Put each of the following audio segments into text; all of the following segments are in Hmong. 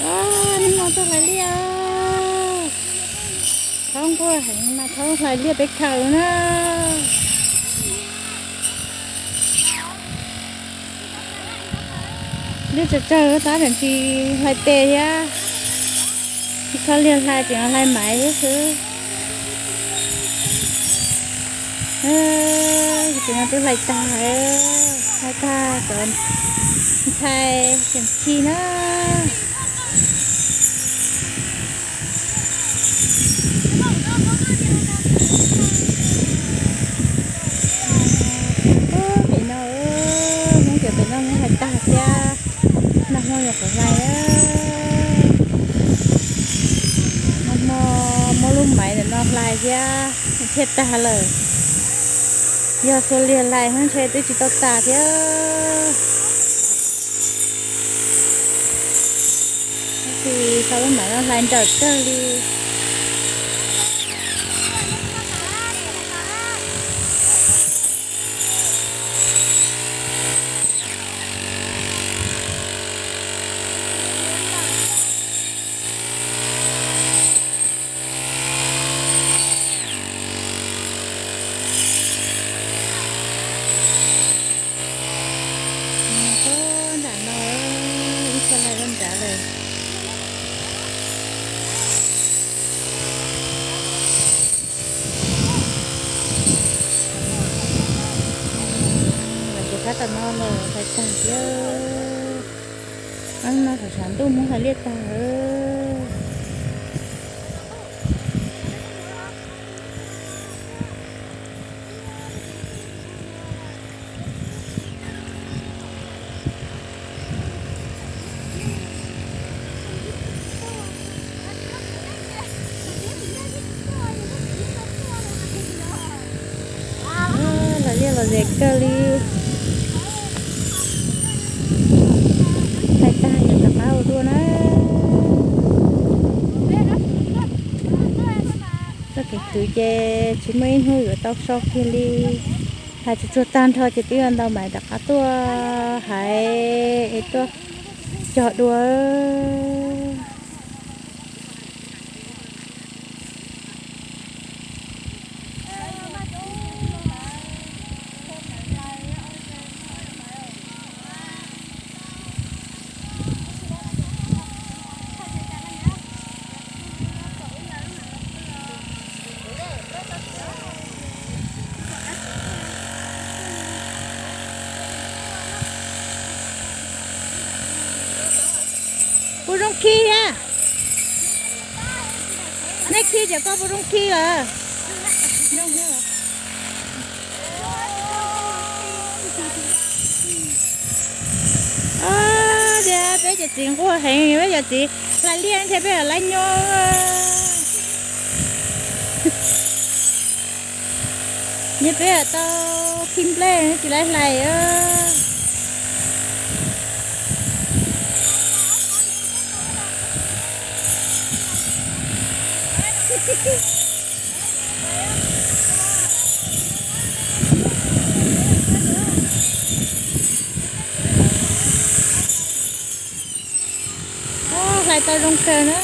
Hnub no tuaj hlais liaj, thaub nquag heev mas thaub hlais liaj peb khaws na. Liaj tsawg tsawg tab tseem tsis hlais tes thiab, tsis txhob liag hlais tseem hlais maiv thiab xwb. Tus no twb hlais tag, hlais tag cov ntxhais tseem khi na. Pem no, Hmoob cov pem no Hmoob hlais tag thiab, nag hmo nyuam qhuav hlais. Nag hmo muab lub maiv ntawm no hlais thiab, thiaj tag lawm. Yog xuas liag hlais mas ntshe twb tsis tau tas thiab. Tab sis tau lub maiv no hlais nrawm kawg li. Nram no ib txhia hlais rau nrad lawm. Lawv tsev kab tom no los hlais tag thiab. Ab, no thaum tshav ntuj Hmoob hlais liaj tag. Hlais liaj los ze kawg li. Hlais tag ces rov qab ua dua na. Txoj kev khwv ces tsis muaj ib hnub yuav tau so kiag li. Hlais tsuag tsuag tag nrho ces twb yuav ntaus maiv rov qab tuaj hais es tuaj cog dua. Puas zoo khi thiab? Nej khi ces koj puas zoo khi lawm? Tias peb cov txiv nquag heev, peb cov txiv hlais liaj ntshe peb lam laib nyob. Nyob peb tau khi nplej tsis laib hlais. Hlais tau zoo kawg na.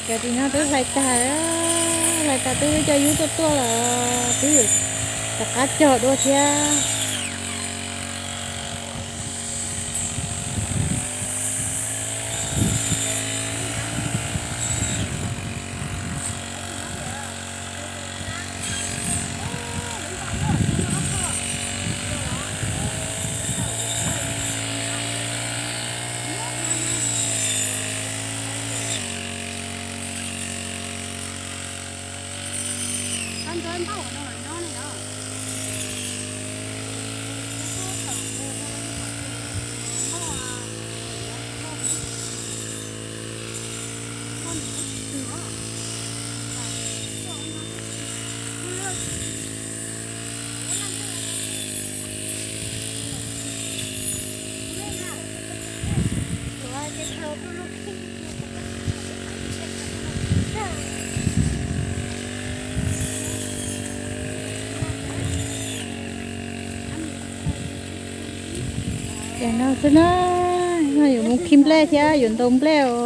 Cov tim no twb hlais tag, hlais tag twb coj yub tuaj tuaj los twb rov qab cog dua thiab. Ces no xwb na, no yuav mus khi nplej thiab yuav ntaus nplej os.